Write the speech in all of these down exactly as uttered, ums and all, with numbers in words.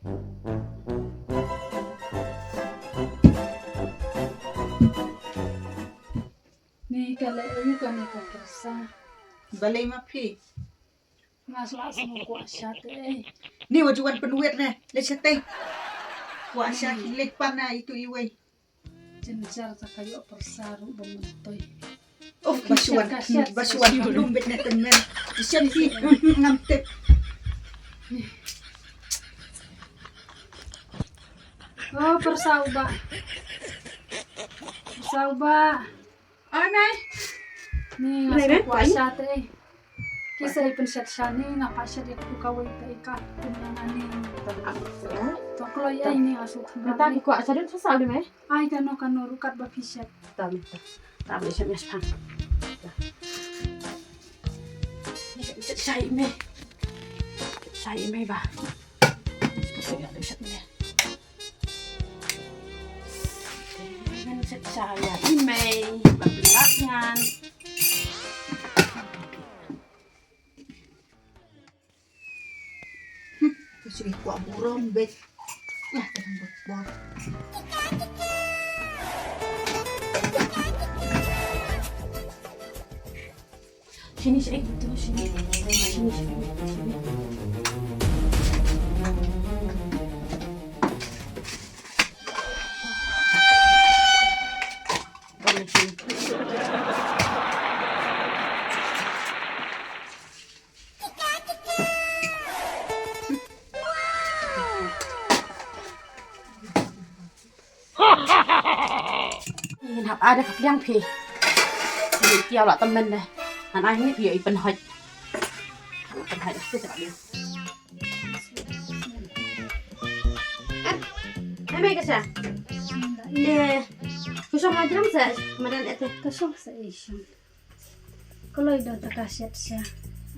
Ni ka leh aïu kane ka pyrsa? Balei ma phi? Nga shu la sngew kwah sha te. Ni wa ju wan pynwit ne, leit sha te. Kwah sha ki leit pan na itu iwei. Jynjar ta ka ïoh pyrsa ruh ba myntoi. Uf, ba shu wan, ba shu wan lum bit ne tymmen. Shen hi, ngam tip. Oh, pyrsa u bah. Pyrsa u bah. Oi, Mei. Ni, nga sngewkwah sha te. Ki sa i pynshet sha ni, nga pat shet ïa katu kawei te i kat pynïang ani. To kloi ai ni nga sngewthuh. Nata ki kwah sha dut sa sa dut, Mei. Ai kano kano ruh kat ba phi shet. Tam, tam. Tam, shet, shet, shet. Ni shet, shet, shet, Mei. Shet, shet, Mei ba. Shet, shet, shet, Mei. Ngan shet, shet, shet, Mei. Ba pynlap ngan. Hmm, to shu kwah burom bit. Lah, tang bot bot. Sini, sini, sini, sini, sini, sini. Ngan hap ai da ka pliang phi. Phi ïa la tymmen de. Ngan ai ni phi ïa i pynhoit. Pynhoit phi sa ïa. Ai mai ka sa. Ye. Ku sa ma jam sa. Madan ete. Ka shong sa i shong. Kloi da ta ka shet sha.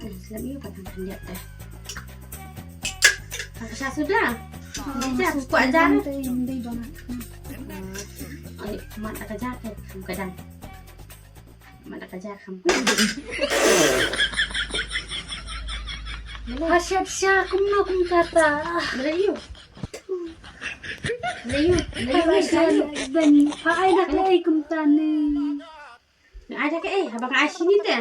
Ai, lem ïa ka tang khyndiat te. Ka sha suda. Ni sha, ku ajar. Te ndai ba mat. Ai, mat ka ja te, ka dang. Mat ka ja kham. Ka shet sha, kumno kum kata. Melayu. Melayu. Melayu. Ben, pa ai dak lei kum tani. Nga ai da kaei, haba nga ai shini te.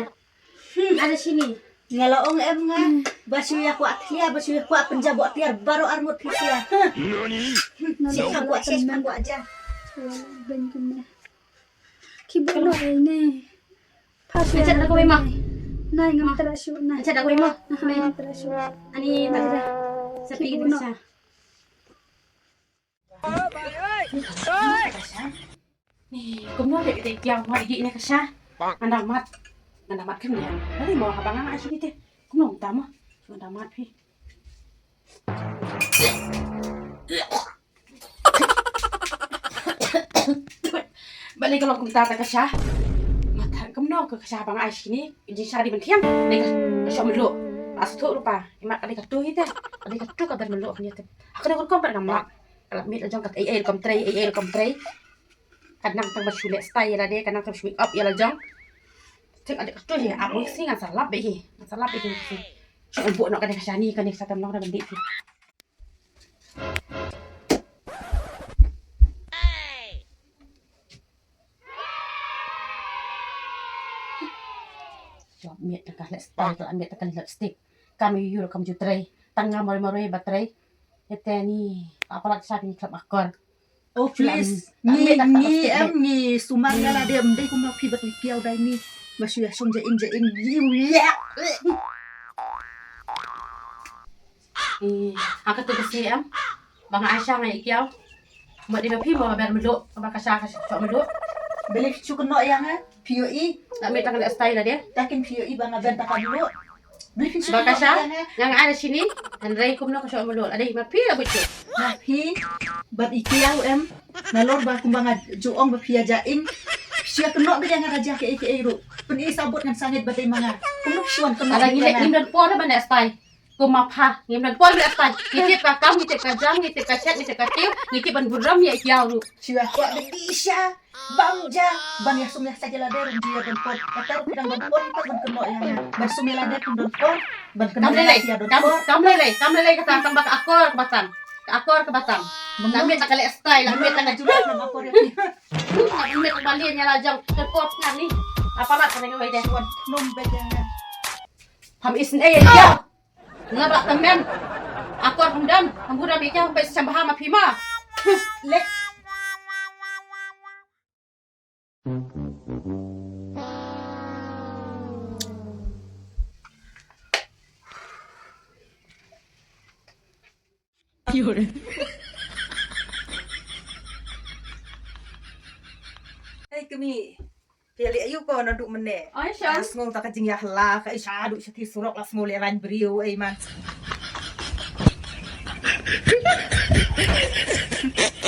Hmm, ada shini. Nga la ong em nga, hmm, ba shu ïa kwah khlia, ba shu ïa kwah pynjah bok tiar baroh arngut phi sia. Hmm. Shi kham kwah shet, kham kwah ja. Ben kumne. Ki bok no ai ne. Pha shu. Chat da kawei ma. Nai ngam tra shu na. Chat da kawei ma. Ngam tra shu. Ani ta. Sapi kita. Ni, kumno te te kiaw mo igi ne ka sha. Ngan da mat. Ngan da mat khyndiat. Nani mo haba nga ai shini te. Kumno ta mo. Ngan da mat phi. Balei ka long kumta ta ka sha. Mat kumno ka sha ba nga ai shini. Jingshah dei ban thiang. Dei ka shoh mluh. As tu rupa. Imat ka dei katu hi te. Ka dei katu ka ber mluh khyndiat te. Ha kane ka rukom pat ngam lap. Ka lap miet la jong kat ei ei rukom trei, ei ei rukom trei. Ka nang tang ba shu leh style ïa lade, ka nang tang ba shu make up ïa la jong. Te ka dei katu hi, ap wik sngi ngan sa lap beit hi. Ngan sa lap beit hi. Shu buh noh kane ka shani, kane ka sa tam long da ban dih hi. Shu miet tang ka leh style, ka miet tang ka lipstick. Kam ïoh ïoh kam ju trei. Tang nga marwei marwei ba trei. Ïa te ni, apa lak sha phi khlem akor. Oh, please. Ngi, ngi em, ngi sumar ïa lade, em dei kumno phi bad ngi kiaw dei ni. Ba shu ïa shong ja in ja in. Ïa. Ïa, ha katu ka sien em. Ba nga ai sha nga ïa kiaw. Mo dei ba phi mo ber mluh, ba ka sha ka shoh mluh. Balei phi shu kynnoh ïa nga, phi ïohi. Nga mih tang ka leh style lade. Takin phi ïohi ba nga ber tang ka mluh. Balei phi shu kynnoh ïa nga. Ba ka sha, nga nga ai da shini, hynrei kumno ka shoh mluh. Lade ma phi la buit shuh. Ba phi, bad i kiaw em. Nalor ba kumba nga ju ong ba phi ïa ja ing. Phi shu ïa kynnoh beit ïa nga da ja kaei kaei ruh. Pyni sabut ngan sangeh ba dei ma nga. Kumno phi shu wan kynnoh beit ïa nga. Ngim don por ban leh style. Kum ma pha, ngim don por ban leh style. Ngi tip ka kam, ngi tip ka jam, ngi tip ka shet, ngi tip ka tiew, ngi tip ban burom ïa i kiaw ruh. Shu ïa kwah beit sha, bam ja, ban ïa sum ïa sait ïa lade ruh ngi ïa don por. Kata ruh ki dang don por, ngi pat ban kynnoh ïa nga. Ban sum ïa lade pun don por, ban kynnoh ïa nga phi ïa don por. Kam lei lei, kam lei lei kata, tang ba ka akor ka ba tang. Ka akor kaba tam. Nang met la ka leh style, nang met la ka jubab, nang akor ïa phi. Nang met la ka balian ïa la jong. Ka kot nang ni. Apa mat ka nang wei deh. Wan num bejang. Pham isn't eh ïa. Nga ba temen. Akor pham dam. Pham buda bejang. Bai sambah ma phi ma. Leh. Hei kmie. Phi ïaleh aïu ko naduh mynne? Ai sha. Sngew ta ka jingïahala ka, ai sha duh sha ti surok la sngew leh rain briew ei man.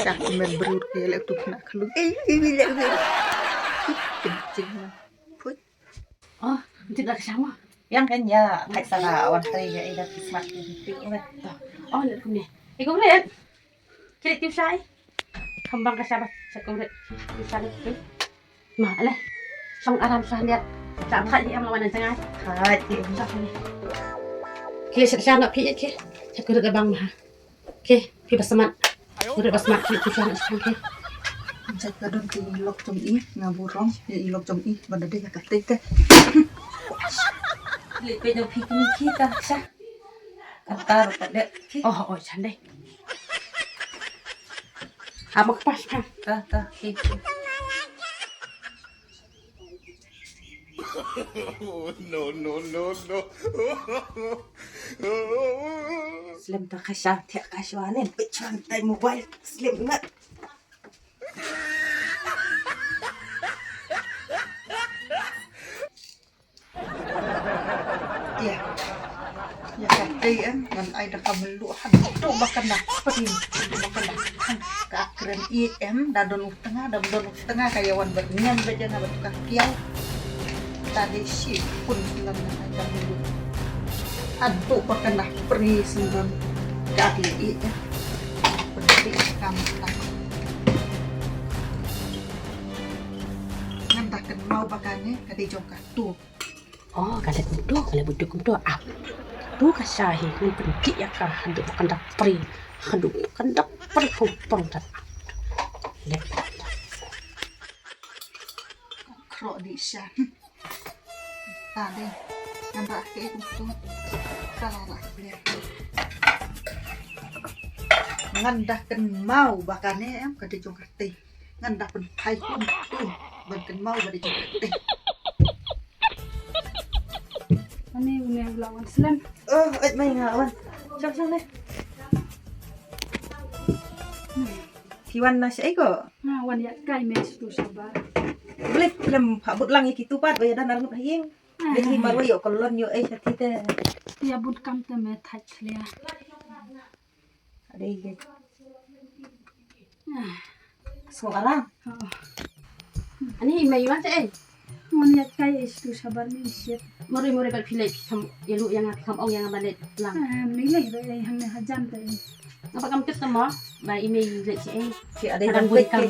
Ka men briew phi ïaleh tu kena khlung. Ei ei ei ei. Kencing. Phui. Oh, nanti dah sama. Yang kan ya, thait sa la wan hari ya, eh, dah kismat ni. Oh, nak kumne. Eh, kong ret. Kiri tiu shai. Kambang ka shabat, sa kong ret. Tiu shai. Ma, ale. Shong aram shah liat. Sa thait ni am lawan jang ai. Thait ni. Sa ni. Ke sa sa na phi ke. Sa kong ret abang ma. Ke, phi ba smat. Kong ret ba smat, phi tu shah na shah ke. Sa ka don ki lok jong i, nga burom, i lok jong i, ban da dei ka tei te. Leh pe jong phi kmie ki ta sa. Kata ro ka dep. Oh, oh, chan dei. Ha, mak pas kan. Ta, ta, ki. No, no, no, no. Slem ta ka sha, thiah ka sha, nen, pit chuan tai mobile, slem ngat. Ïa. Ïa ka tei em, ngan ai da ka mluh haduh ba kan da prin, haduh ba kan da prin. Ka kren i em, da don u tnga, da don u tnga ka ïa wan bad ngan bad jana bad ka kiaw. Ta dei shi pun kilan ngan ai da mluh. Haduh ba kan da prin sendon ka dei i em. Pun dei kam ta. Ngan da kynmaw ba kane ka dei jong ka tu. Oh, ka leh kumto, ka leh kumto. Ah. Tu ka sha hi, ngan pyntih ïa ka haduh ba kan da prin, haduh ba kan da prin hong pang tat. Leh. Khroh di sha. Ta dei. Ngan rah ke kumto. Ka la rah ke. Ngan da kynmaw ba kane em ka dei jong ka tei. Ngan da pynphai kumto ban kynmaw ba dei jong ka tei. Ani une u la wan slem. Oh, oi mai nga wan. Shong shong ne. Phi wan na shaei ko? Nga wan ïaid kai me sha tu shabar. Blet lem pha but lang ïa kitu pat ba ïa da nar ngut ha ïing. Blet hi marwei ïoh kolon ïoh ei sha ti te. Ïa but kam te me thait khlia. Adei ge. Sngew aram. Ani mei wan te ei. Mon ïa kai ei stu shabar mi shit. Mori mori ba phi leh phi kham ïa lu ïa nga phi kham ong ïa nga ba leh lang. Ni leh ba ei hangne hajan te ei. Nga ba kam kit tama ba i mei leh shi ei. Ki adei dang bun kam.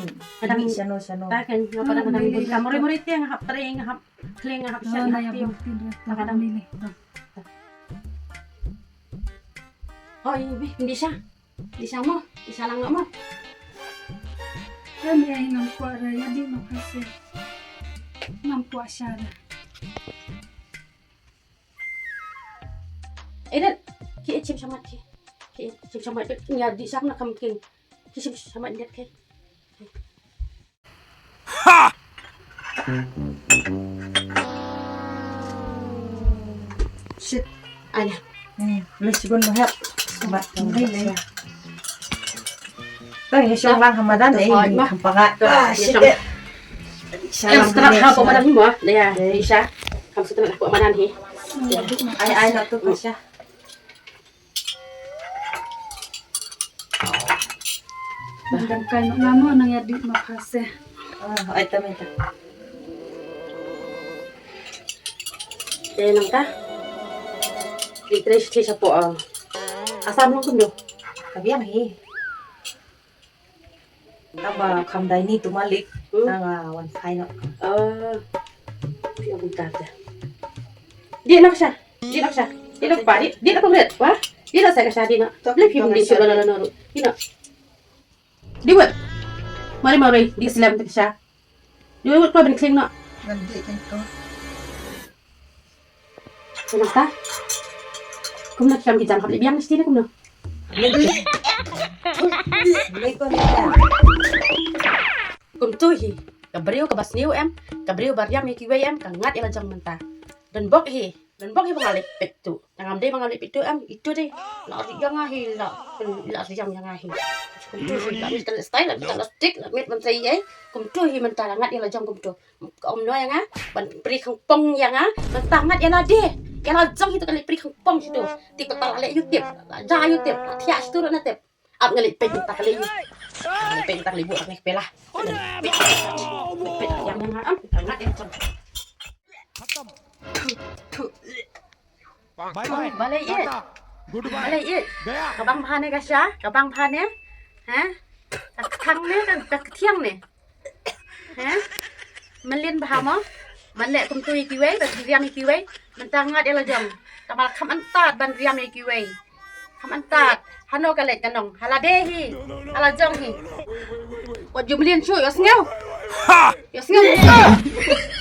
Dang shano shano. Ta kan nga ba dang dang bun kam. Mori mori te nga hap tre nga hap kling nga hap shet nga hap tiu. Ta ka dang ni leh. Hoi, bi, bi sha. Di sha mo, di sha lang mo. Em, eh, ngam kwah ra ïa di ma pha se. Ngam kwah sha ra. Eh, dat, ki eh chim shamat ki. Ki eh chim shamat, nya di sha na kam king. Ki chim shamat dat ki. Ha! Shit. Anya. Hmm, lu sibun lu hep. Bat, lu hep. Tang ye shong lang hamadan eh, ni kam pagat. Ah, shit. Yang setelah hap hamadan ni mo, ya, Isha. Kam setelah hap hamadan ni. Ai ai nak tu Isha. Nang kai ma nga mo nang ïa dih ma pha se. Ah, ai ta meta. Te nang ta. Di tre shi shapo ah. Asam long kumdo. Ka biang hi. Tang ba kham dai ni tu malik. Hmm. Nang ah wan phai no. Ah. Pi abun ta ta. Di nak sha. Di nak sha. Di nak pa di. Di nak pangret. Wah. Dei na sa ka sha dei na. Leh phim dei shu la la na ru. Dei na. Dei wet. Mari mari dei slem ta ka sha. Dei wet ko ben kling na. Ngan dei kan ko. Kumta. Kumno ki kam ki jam hap leh biang mesti na kumno. Leh ko ni. Kumto hi. Ka briew kaba sniew em, ka briew ba riam ïa kiwei em, ka ngat ïa la jong mynta. Don bok hi. Don bok hi ba nga leh peit tu. Tang ngam dei ba nga leh peit tu em, itu dei. La riam ïa nga hi la. La riam ïa nga hi. Kumto hi. La mit ka leh style, la mit ka leh stick, la mit ban sei ei. Kumto hi mynta la ngat ïa la jong kumto. Ka ym noh ïa nga ban pri khang pong ïa nga. Mynta ngat ïa la de. Ïa la jong hi tu ka leh pri khang pong hi tu. Tip ta la leh ïa u tip. La ja ïa u tip. La thiah hi tu la na tip. Ap nga leh peit mynta ka leh ïa u. Nga leh peit mynta ka leh bu ka pela. Peit ïa nga am ka ngat ïa jong. Bye bye. Balei ïeit? Tata. Goodbye. Balei ïeit? Gaya. Ka bang bha ne ka sha, ka bang bha ne? Ha? Ka kthang ne, ka, ka kthiang ne? Ha? Mlien bha mo? Ban leh kumto ïa kiwei, ban riam ïa kiwei. Mynta ngat ïa la jong. Ka mal kham antad ban riam ïa kiwei. Kham antad. Hano ka leh ka nong. Ha la de hi. Ha la jong hi. Wat ju mlien shu, ïohsngew. Ha! Ïohsngew.